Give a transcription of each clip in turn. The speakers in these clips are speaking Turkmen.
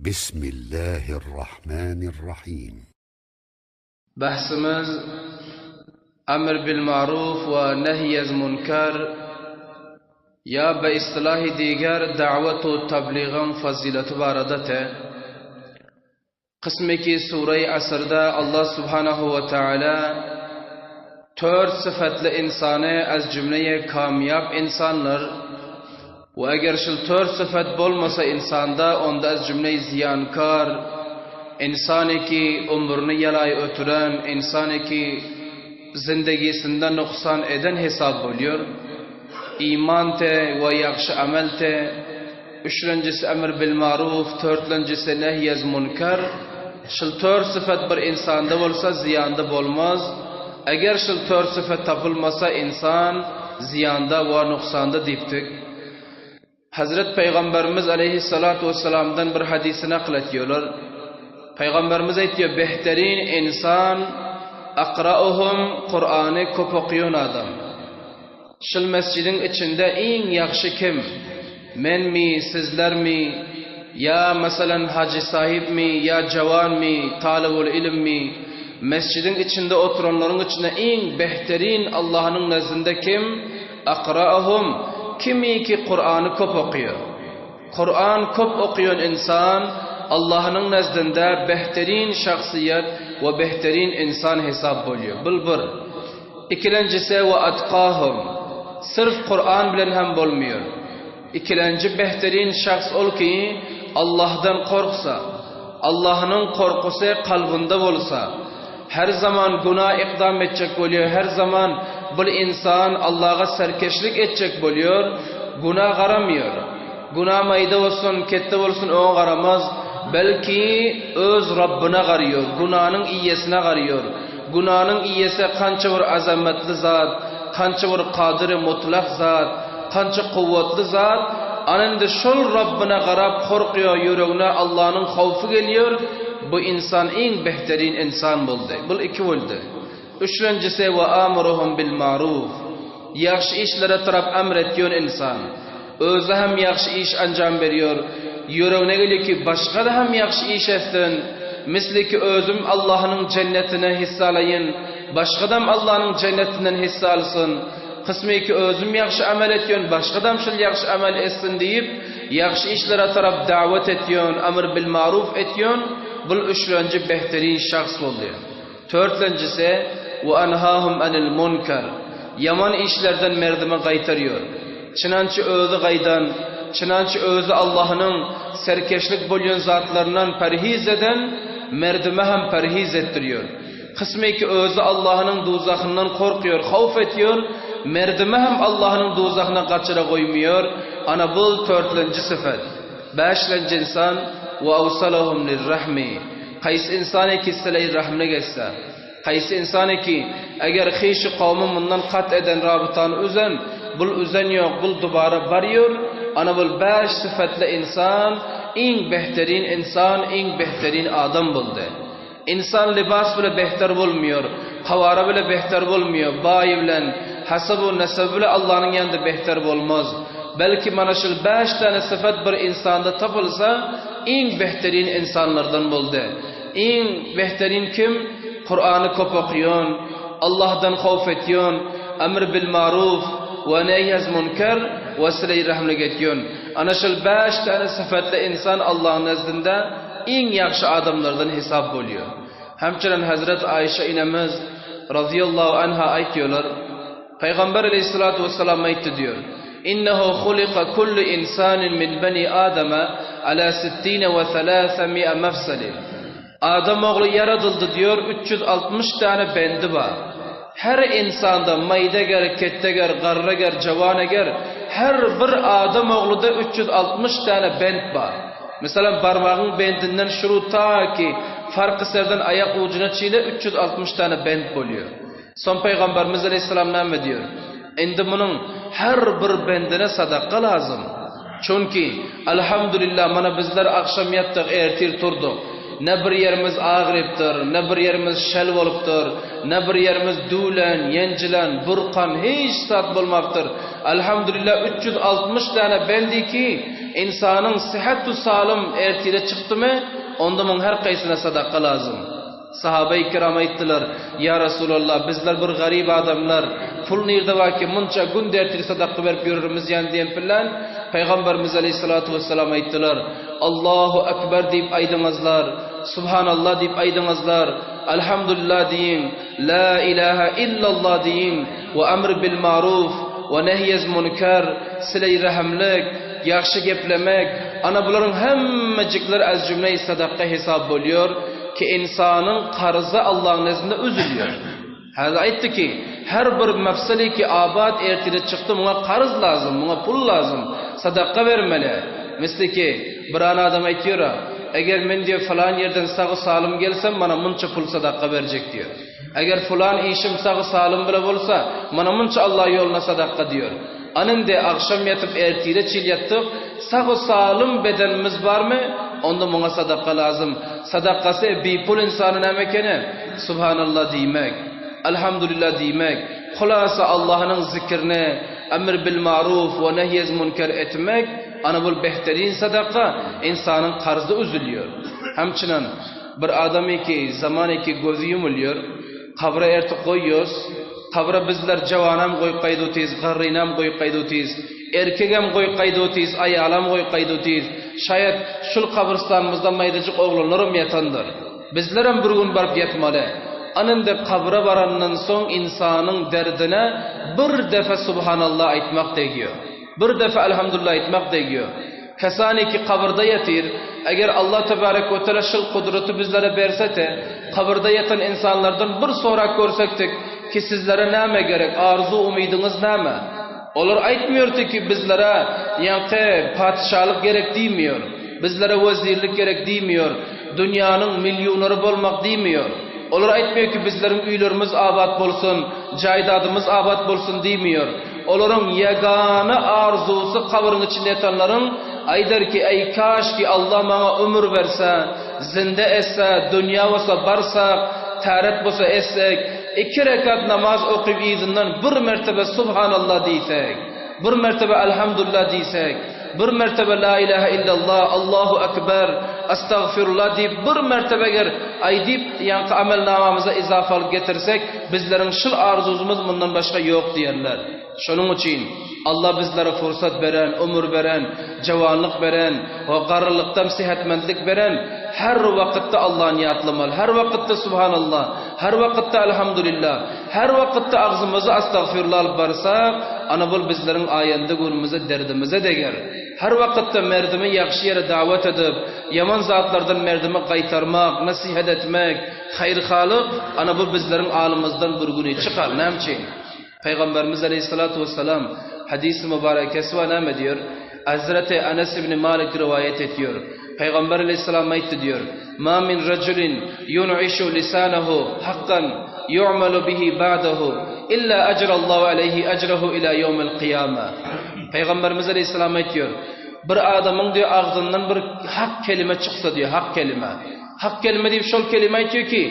بسم الله الرحمن الرحيم. Bahsimiz Emr bil maruf we nehy ez munkar ýa be istilahi diger da'wet u tabligyň fazileti barada te. Kysmyki Sureý Asrda Allah subhanahu we taala tört syfatly ynsany az jümleýe kamýap ynsanlar we eger şul tört syfat bolmasa ynsanda onda az jümleý zyýankar ynsanyki ömrüni ýalaý ötüren ynsanyki zindegisinde nuksan eden hesap bolýar iman te we ýagşy amel te Üçlenjisi emr bil maruf, törtlenjisi nehy ez munkar. Şul tört syfat bir insanda bolsa zyýanda bolmaz. Eger şul tört syfat tapylmasa insan zyýanda we nuksanda diýipdik. Hazret Pygamberimiz aleýhissalatu wessalamdan bir hadysy nakyl etýärler. Pygamberimiz aýtýar, Behterin insan akrauhum Kurany köp okýan adam. Şul mesjidiň içinde iň ýagşy kim? Menmi, sizlermi, ýa, meselem, hajy sahypmy, ýa jawanmy, talybul ilimmi? Mesjidiň içinde oturanlaryň içinde iň behterin Allahnyň nezdinde kim? Akra'uhum, kimiki Kurany köp okyýar. Kuran köp okýan ynsan Allahnyň nezdinde behterin şahsyýet we behterin ynsan hesap bolýar. Bul bir. Ikilenjisi we atkahum. Syrf Kuran bilen hem bolmaýar. Ikilenji behterin şahs ol ki, Allahdan korksa, Allahnyň korkusy kalbynda bolsa, her zaman günah ikdam etjek bolýar, her zaman bul ynsan Allaha serkeşlik etjek bolýar, günah garamaýar. Günah maýda bolsun, ketde bolsun oňa garamaz, belki öz Rabbına garýar, günanyň iýesine garýar. Günanyň iýesi kança bir azamatly zat, kança bir kadyry mutlak zat, kança kuwwatly zat, ana indi şol Rabbına garap korkýar, ýüregine Allanyň howfy gelýär, bu ynsan iň behterin ynsan boldy. Bul iki boldy. Üçlenjisi we amuruhum bil maruf. Ýagşy işlere tarap emr etýän ynsan. Özi hem ýagşy iş anjam berýär. Ýüregine gelýär ki, başga-da hem ýagşy iş etsin. Misli ki özüm Allahnyň jennetine hisse alaýyn, başgadam Allahnyň jennetinden hisse alsyn. Kysmy ki özüm ýagşy amel etýän, başgadam şul ýagşy amel etsin diýip, ýagşy işlere tarap dawet etýän, emr bil maruf etýän, bul üçlenji behterin şahs boldy. Törtlenjisi, Ve anhahum anil munkar, Ýaman işlerden merdimi gaýtarýar. Çynançy özi gaýdan, çynançy özi Allahnyň serkeşlik bolýan zatlaryndan parhiz eden, merdime hem parhiz etdirýär. Kysmyki özi Allahnyň duzahyndan korkýar, howf etýär, merdime hem Allahnyň duzahyna gaçyra goýmaýar. Ana bul törtlenji syfat. Bäşlenji ynsan, Ve awsalahum lirrahmi, Haýsy ynsan ki sileý rahmine geçse, haýsy ynsan ki, eger hyşy kowmy mundan kat eden rabytany üzen, bul üzen ýok, bul dubara barýur, ana bul bäş syfatly ynsan iň behterin ynsan, iň behterin adam boldy. Ynsan lybas bile behter bolmaýar, kawara bile behter bolmaýar, baýy bilen, hasabu nesebi bile Allanyň ýanynda behter bolmaz. Belki mana şul bäş däne syfat bir ynsanda tapylsa, iň behterin ynsanlardan boldy. Iň behterin kim? Kurany köp okýan, Allahdan howf etýän, emr bil maruf we nehy ez munker we sileý rahmlik etýän. Ana şul bäş däne syfatly ynsan Allahyň nezdinde iň ýagşy adamlardan hesap bolýar. Hemçinin Hazret Aýşe inemiz razyýallahu anha aýtýarlar, Pygamber aleýhissalatu wessalam aýtdy diýer, Innehu hulika kullu insanin min beni Adama ala sittine we thalathamia mafsalin. Adam ogly ýaradyldy diýer, 360 däne bendi bar. Her insanda, maýda ger, ketde ger, garry ger, jawan eger, her bir adam ogluda 360 däne bent bar. Meselem, barmagyň bendinden şuru ta ki farky serden aýak ujuna çile 360 däne bent bolýar. Soň Pygamberimiz aleýhissalam näme diýer? Indi munuň her bir bendine sadaka lazym. Çünki, Alhamdulillah, mana bizler agşam ýatdyk, ertir turdyk. Ne bir ýerimiz agrypdyr, ne bir ýerimiz şel bolupdyr, ne bir ýerimiz düwlen, ýenjilen, burkan, hiç zat bolmapdyr. Alhamdulillah, 360 däne bendi ki, Ynsanyň syhhet-u salym ertire çykdymy, onda muň her kaýsyna sadaka lazym. Sahabeýi kiram aýtdylar, Ýa Resulallah, bizler bir garyp adamlar, pul nirde bar ki, munça günde ertir sadaka berip ýörerimiz ýan diýen bilen, Pygamberimiz aleýhissalatu wessalam aýtdylar, Allahu ekber diýip aýdyňyzlar, Subhanallah diýip aýdyňyzlar, Alhamdulillah diýiň, La ilaha illallah diýiň, we emr bil maruf we nehyez munker, sileý rehimlik, ýagşy geplemek, ana bularyň hemmejikleri az jümleýi sadaka hesap bolýar, ki ynsanyň karzy Allahyň nezdinde üzülýär. Häzir aýtdy ki, her bir mefseli ki abat ertire çykdy muňa karz lazym, muňa pul lazym, sadaka bermeli. Misli ki, bir an adam aýtýar-a, eger men diýýär falan ýerden sag-u-salym gelsem, mana munça pul sadaka berjek diýýär. Eger fulan işim sag-u-salym bile bolsa, mana munça Allah ýoluna sadaka diýýär. Ana indi agşam ýatyp ertire çil ýatdyk, sag-u-salym bedenimiz barmy, onda muňa sadaka lazym. Sadakasy bipul ynsana näme ekeni? Subhanallah diýmek, Alhamdulillah diýmek, hulasa Allahnyň zikrini, emr bil maruf we nehyez munker etmek, ana bul behterin sadaka, ynsanyň karzy üzülýär. Hemçinan bir adamy ki zamany ki gözi ýumulýar, kabra ertip goýýos, Kabra bizler jawanam goýup gaýdutys, garrynam goýup gaýdutys, erkegem goýup gaýdutys, aýalam goýup gaýdutys. Şaýat, şul kabrystanymyzda maýdajyk oglanlaram ýatandyr. Bizlerem bir gün baryp ýatmaly. Ana indi kabra barandan soň ynsanyň derdine bir defe Subhanallah aýtmak degýär. Bir defe Elhamdulillah aýtmak degýär. Kasani ki kabyrda ýatyr, eger Allah tebarek we teala şul gudraty bizlere bersete, kabyrda ýatan ynsanlardan bir sorap görsekdik ki sizlere näme gerek, arzuw umydyňyz näme? Olar aýtmýordy ki bizlere ýaňky patyşalyk gerek diýmiýor, bizlere wezirlik gerek diýmiýor, dünýäniň millioneri bolmak diýmiýor. Olar aýtmýor ki bizleriň öýlerimiz abat bolsun, jaýdadymyz abat bolsun diýmiýor. Olaryň ýegana arzuwsy gabyryň içinde ýatanlaryň aýdar ki, Eý, kaşki Allah maňa ömür berse, zinde etse, dünýä bolsa barsak, täret bolsa etsek, iki rekat namaz okyp yzyndan bir mertebe Subhanallah diýsek, bir mertebe Elhamdulillah diýsek, bir mertebe La ilahe illallah, Allahu ekber, Estagfirullah diýip bir mertebe eger aýdyp ýaňky amelnamamyza izafalyk getirsek, Bizleriň şul arzuwymyz mundan başga ýok diýerler. Şonuň üçin Allah bizlere fursat beren, ömür beren, jawanlyk beren we garrylykdam sihetmendlik beren her wakytda Allahny ýatlamaly, her wakytda Subhanallah, her wakytda Alhamdulillah, her wakytda agzymyzy Astagfirullah alyp barsak, ana bul bizleriň aýanda günümize derdimize deger. Her wakytda merdimi ýagşy ýere dawat edip, ýaman zatlardan merdimi gaýtarmak, nesihat etmek, Haýyr-halyk, ana bu bizleriň alymyzdan bir güni çykar. Näme üçin? Pygamberimiz aleýhissalatu wessalam hadysy mübarekesi bar, näme diýýär? Hazreti Enes ibn Malik riwaýat etýär. Pygamber aleýhissalam aýtdy diýýär, Ma min rajulin yun'ishu lisanahu hakkan yu'malu bihi ba'dahu illa ajrallahu aleýhi ajrahu ila ýewmil kyýama. Pygamberimiz aleýhissalam aýtýar, bir adamyň diýýär agzyndan bir hak kelime çyksa diýýär, hak kelime. Hak kelime diýip şol kelime aýtýar ki,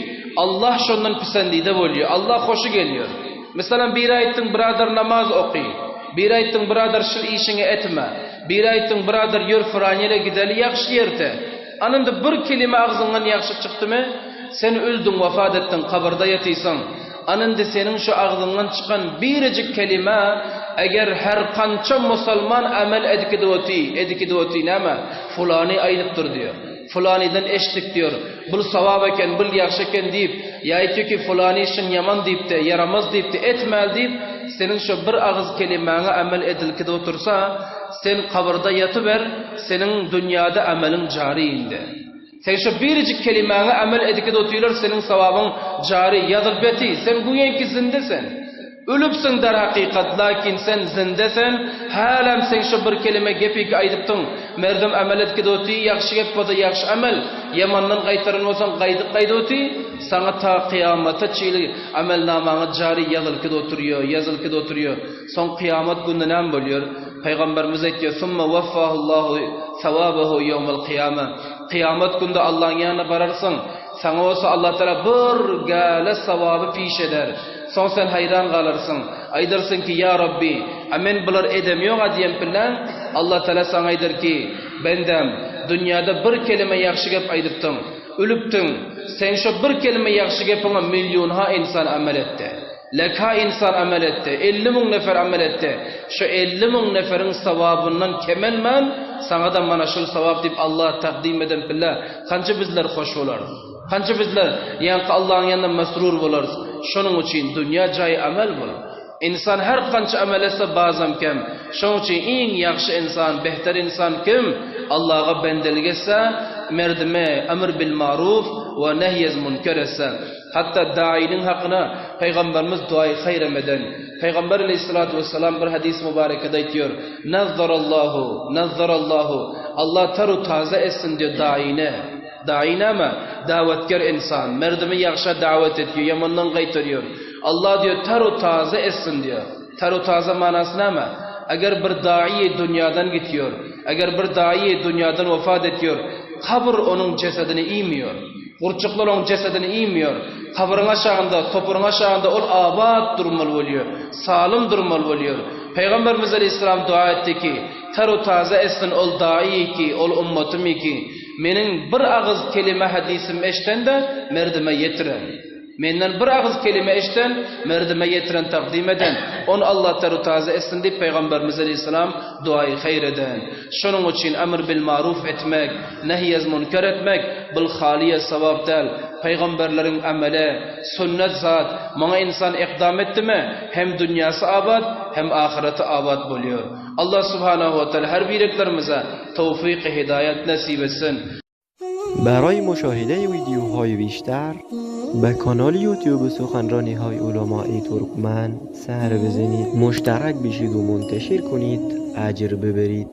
Allah şondan pisendide bolýar, Allah hoşy gelýär. Mesalan biri aýtdyň byradar namaz oky, biri aýtdyň byradar şul işiňi etme, biri aýtdyň byradar ýör fyran ýere gideli ýagşy ýerde. Ana indi bir kelime agzyňdan ýagşy çykdymy, sen öldüň wafat etdiň kabyrda ýatysaň. Ana indi seniň şu agzyňdan çykan birejik kelime eger her kança musalman amel edikidip oty, edikidip oty näme, fulany aýdypdyr diýer. Fulanydan eşitdik diýer, bul sawap eken, bul ýagşy eken diýip, ýa aýtýar ki, fulany şun ýaman diýipdi, ýaramaz diýipdi, etmäli diýip, seniň şo bir agyz kelimäňe amel edilkide otursa, sen kabyrda ýatyber, seniň dünýäde ameliň jary indi. Sen şo birijik kelimäňe amel edikide otyrlar, seniň sawabyň jary, ýazylyp ýaty, sen güýenki zinde sen. Ölüpsiň derhakykat, lakin sen zinde sen, hälem seň şo bir kelime gepiki aýdypdyň, merdem amel edkide oty, ýagşy gep bolsa ýagşy amel, ýamandan gaýtaran bolsaň gaýdyp gaýda oty, saňa ta kyýamata çili amelnamaňa jary ýazylkide oturýa, ýazylkide oturýa, soň kyýamat günde näme bolýar? Pygamberimiz aýtýar, Summa waffahullahu sawabahu ýewmel kyýama, kyýamat günde Allaň ýanyna bararsyň, saňa bolsa Allah Taala bir gäle sawaby piş eder. Soň sen haýran galarsyň. Aýdarsyň ki, Ýa Rabbi, a men bular edemýog-a diýen bilen, Allah Taala saňa aýdar ki, Bendäm, dünýäde bir kelime ýagşy gep aýdypdyň, ölüpdiň, seň şo bir kelime ýagşy gepiňe millionha ynsan amel etdi. Lakha ynsan amel etdi, 50 müň nefer amel etdi. Şo 50 müň neferiň sawabyndan kemelmän, saňa-da mana şul sawap diýip Allah takdym eden pille, kança bizler hoş bolarys. Kança bizler ýaňky Allahyň ýanynda mesrur bolarys. Şonuň üçin dünýä jaýy amel bul. Ynsan her kança amel etse bazam kem. Şonuň üçin iň ýagşy ynsan, behter ynsan kim? Allaha bendelik etse, merdime emr bil maruf we nehyez münker etse. Hatda daýynyň hakyna Pygamberimiz duaýy haýram eden. Pygamber aleýhissalatu wessalam bir hadys mübarekede aýtýar, Nazzarallahu, nazzarallahu, Allah taru taze etsin diýýär daýyny. Daýy näme? Dawetger ynsan. Merdimi ýagşa dawet etýär, ýamandan gaýtarýar. Allah diýýär, taru taze etsin diýýär. Taru taze manasy näme? Eger bir daýy dünýadan gitýär, eger bir daýy dünýadan wefat etýär, kabyr onuň jesedini iýmeýär. Gurçuklar oň jesedini iýmeýär. Kabryň aşagynda, topragyň aşagynda ol abat durmaly bolýar, salym durmaly bolýar. Pygamberimiz aleýhissalam dua etdi ki, Taru-taza etsin ol daýy ki, ol ummatymy ki, meniň bir agyz kelime hadisim eşden-de, merdime ýetiren. Menden bir agyz kelime eşden, merdime ýetiren takdym eden, ony Allah teru-taze etsin diýip Pygamberimiz aleýhissalam duaýy haýr eden. Şonuň üçin emr bil maruf etmek, nehy ez münker etmek bul halyýa sawap däl. Pygamberleriň ameli, sünnet zat. Muňa ynsan ykdam etdimi, hem dünýäsi abat, hem ahyreti abat bolýar. Allah subhanahu we taala her bireklerimize towfyky hidaýat nesip etsin. برای مشاهده ویدیوهای بیشتر به کانال یوتیوب سخنرانی های علمای ترکمن سر بزنید مشترک بشید و منتشر کنید اجر ببرید.